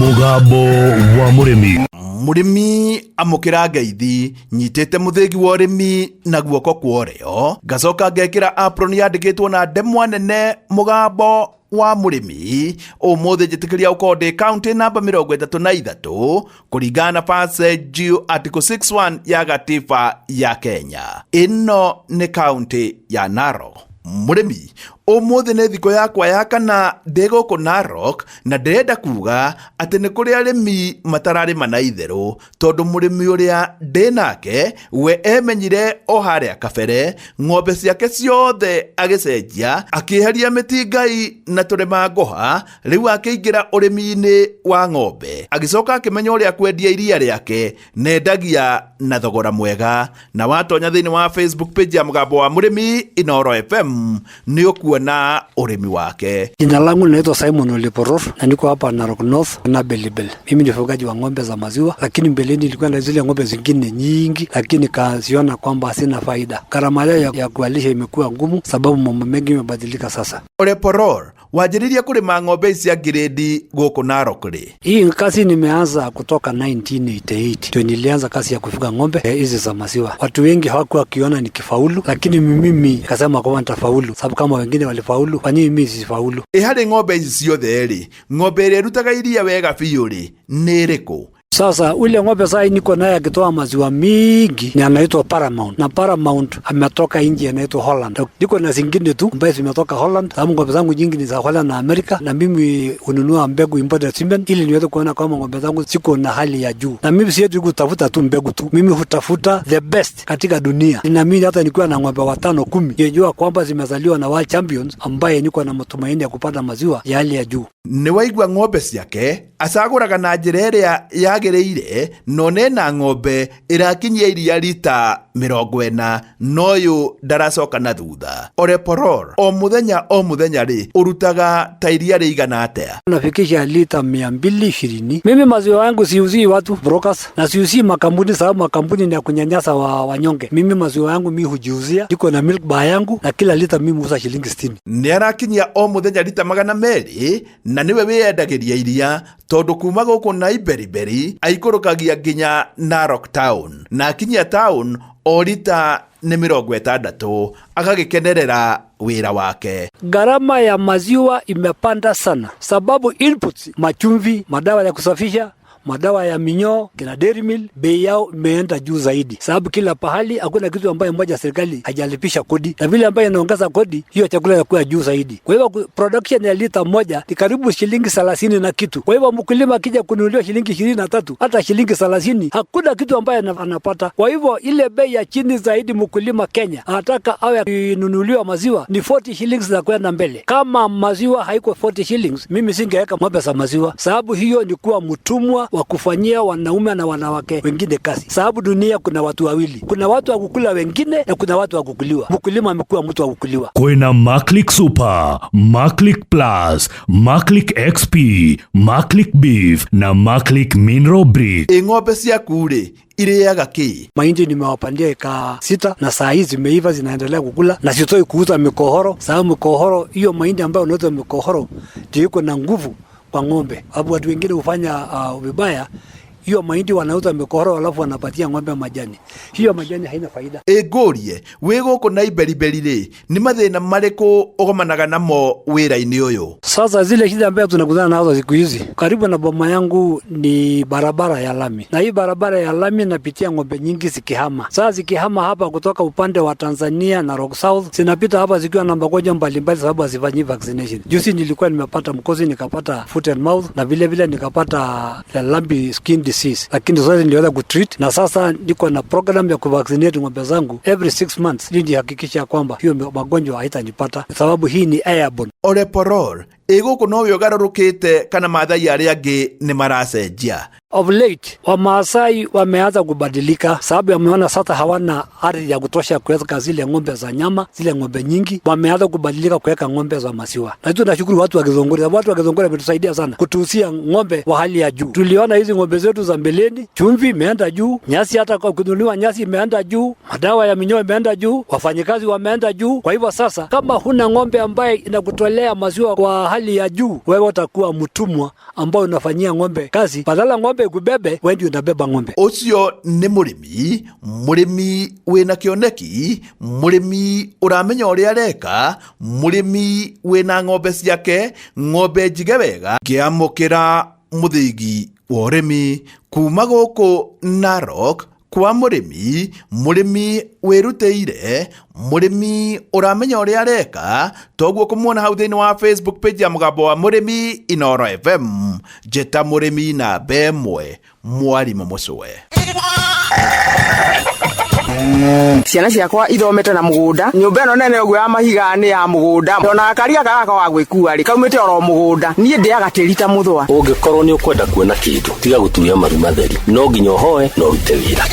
Mũgambo wa Mũrĩmi. Mũrĩmi, amũkĩra ngeithi. Nyitĩte mũthĩgi wa ũrĩmi na guoko kwa ũrĩo, ngacoka ngekĩra apron yandĩkĩtwo na ndemwa nene "Mũgambo wa Mũrĩmi". Ũmũthĩ njĩtĩkĩria ũkorwo ndĩ kaunti namba 33 kũringana na passage article 61 ya gatiba ya Kenya. Ĩno nĩ kaunti ya Narok. Mũrĩmi, ũmũthĩ nĩ thikũ yakwa ya kana ndĩ gũkũ Narok, na ndĩrenda kuga atĩ nĩ kũrĩ arĩmi matararĩma na itherũ, tondũ mũrĩmi ũrĩa ndĩ nake we emenyire o harĩa kabere ng'ombe ciake ciothe agĩcenjia, akĩeheria mĩtingai na tũrĩma ngũha, rĩu akĩingĩra ũrĩmi-inĩ wa ng'ombe, agĩcoka akĩmenya ũrĩa kwendia iria rĩake nendagia na thogora mwega. Na watonya thĩinĩ wa Facebook page ya Mũgambo wa Mũrĩmi Inoro FM nĩ ũkuona ũrĩmi wake. Jina langu naitwa Simon Oleporor na niko hapa Narok North na Belibel. Mimi ni mfugaji wa ng'ombe za maziwa, lakini mbeleni nilikuwa na zile ng'ombe zingine nyingi, lakini kaziona kwamba sina faida. Gharama yao ya kuwalisha imekuwa ngumu, sababu mambo mengi imebadilika sasa. Oleporor, wanjĩrĩirie kũrĩma ng'ombe ici cia ngirĩndi gũkũ Narok rĩ? Hii kazi nimeanza kutoka 1988, ndio nilianza kazi ya kufuga ng'ombe hizi za maziwa. Watu wengi hawakuwa wakiona nikifaulu, lakini mimi kasema kwamba nitafaulu, sababu kama wengine walifaulu, kwa nini mimi sifaulu? Ĩ harĩ ng'ombe ici ciothe rĩ, ng'ombe ĩrĩa ĩrutaga iria wega biũ rĩ, nĩ ĩrĩkũ? Sasa ule ng'ombe sasa niko naye akitoa maziwa mingi ni anaitwa Paramount, na Paramount ametoka nchi anaitwa Holland. Niko na zingine tu ambaye zimetoka Holland, sababu ng'ombe zangu nyingi ni za Holland na Amerika, na mimi hununua mbegu imported semen ili niweze kuona kwamba ng'ombe zangu ziko na hali ya juu. Na mimi sieti kutafuta tu mbegu tu, mimi hutafuta the best katika dunia. Na mimi hata nikiwa na ng'ombe watano 10, nijua kwamba zimezaliwa na world champions, ambaye niko na matumaini ya kupata maziwa ya hali ya juu. Nĩ waigua ng'ombe ciake acagũraga na njĩra ĩrĩa yagĩrĩire, no nena ng'ombe ĩrakinyia iria rita 40 na ũyũ ndaracoka na thutha. Oleporor, o mũthenya o mũthenya rĩ, ũrutaga ta iria rĩigana atĩa? Nafikisha lita 220. Mimi maziwa yangu siuzii watu brokers na siuzii makampuni, sababu makampuni ni ya kunyanyasa wa wanyonge. Mimi maziwa yangu mi hujiuzia, niko na milk bar yangu na kila lita mimi huuza shilingi 60. Nĩ arakinyia o mũthenya rita 200 na nĩwe wĩyendagĩria iria, tondũ kuma gũkũ Naiberiberi aikũrũkagia nginya Narok town, na akinyia town o rita nĩ 60, agagĩkenerera wĩra wake. Gharama ya maziwa imepanda sana, sababu inputs, machumvi, madawa ya kusafisha, madawa ya minyoo, kina dairy meal, bei yao imeenda juu zaidi, sababu kila pahali hakuna kitu ambayo moja serikali hajalipisha kodi, na vile ambayo inaongeza kodi hiyo chakula inakuwa juu zaidi. Kwa hivyo production ya lita moja ni karibu shilingi 30 na kitu. Kwa hivyo mkulima akija kununuliwa shilingi 23 hata shilingi 30, hakuna kitu ambayo anapata. Kwa hivyo ile bei ya chini zaidi mkulima Kenya anataka awe akinunuliwa maziwa ni 40 shillings za kwenda mbele. Kama maziwa haiko 40 shillings, mimi singeweka ng'ombe za maziwa, sababu hiyo ni kuwa mtumwa wa kufanyia wanaume na wanawake wengine kazi. Sababu dunia kuna watu wawili, kuna watu wa kukula wengine na kuna watu wa kukuliwa. Mkulima amekuwa mtu wa kukuliwa. Kwĩna Maclick Super, Maclick Plus, Maclick XP, Maclick Beef na Maclick Mineral Brick. Ĩ ng'ombe ciaku rĩ, irĩaga kĩ? Mahindi nimewapandia eka 6 na saa hii zimeiva, zinaendelea kukula na sitoi kuuza mikohoro, sababu mikohoro hiyo mahindi ambayo unauza mikohoro ndio iko na nguvu kwa ng'ombe. Sababu watu wengine hufanya vibaya, hiyo mahindi wanauza mikohoro alafu wanapatia ng'ombe majani. Hiyo majani haina faida. Ĩ ngũrie, wĩ gũkũ Naiberiberi rĩ, nĩ mathĩna marĩkũ ũgomanaga namo wĩra-inĩ ũyũ? Sasa zile shida ambayo tunakutana nazo siku hizi, karibu na boma yangu ni barabara ya lami, na hii barabara ya lami napitia ng'ombe nyingi zikihama. Sasa zikihama hapa kutoka upande wa Tanzania na Narok South, zinapita hapa zikiwa na magonjwa mbalimbali, sababu hazifanyi vaccination. Juzi nilikuwa nimepata mkosi, nikapata foot and mouth na vile vile nikapata the lumpy skin disease, lakini zote niliweza kutreat, na sasa niko na program ya kuvaccinate ng'ombe zangu every 6 months ili nihakikisha kwamba hiyo magonjwa haitanipata, sababu hii ni airborne. Oleporor, ĩ gũkũ nowe ũgarũrũkĩte kana Maathai arĩa angĩ nĩ maracenjia? Of late Wamaasai wameanza kubadilika, sababu wameona sasa hawana ardhi ya kutosha kuweka zile ng'ombe za nyama, zile ng'ombe nyingi. Wameanza kubadilika kuweka ng'ombe za maziwa, na tunashukuru watu wa Githunguri, sababu watu wa Githunguri wametusaidia sana kutuuzia ng'ombe wa hali ya juu. Tuliona hizi ng'ombe zetu za mbeleni, chumvi imeenda juu, nyasi hata kwa kununuliwa nyasi imeenda juu, madawa ya minyoo imeenda juu, wafanyikazi wameenda juu. Kwa hivyo sasa, kama huna ng'ombe ambaye inakutolea maziwa kwa hali hali ya juu, wewe utakuwa mtumwa ambao unafanyia ng'ombe kazi, badala ng'ombe ikubebe, wewe ndio unabeba ng'ombe. Ũcio nĩ mũrĩmi, mũrĩmi wĩna kĩoneki, mũrĩmi ũramenya ũrĩa areka, mũrĩmi wĩna ng'ombe ciake, ng'ombe njige wega. Ngĩamũkĩra mũthĩgi wa ũrĩmi kuma gũkũ Narok kwa mũrĩmi, mũrĩmi wĩrutĩire, mũrĩmi ũramenya ũrĩa areka. Toguo kũmuona hau thĩinĩ wa Facebook page ya Mũgambo wa Mũrĩmi Inoro FM. Njĩta mũrĩmi namba 1, Mwarimũ Mũcwe. Ciana ciakwa ithomete na mugunda. Nyumba ĩno nene ũguo ya mahiga nĩ ya mugunda, ona gakari gaka gaka wa gwĩkua rĩ kaumĩte oro mugunda. Niĩ ndĩaga tĩri ta mũthũa. Ũngĩkorwo nĩ ũkwenda kuona kĩndũ, tiga gũturia maru matheri, no nginya ũhoe na ũrute wĩra.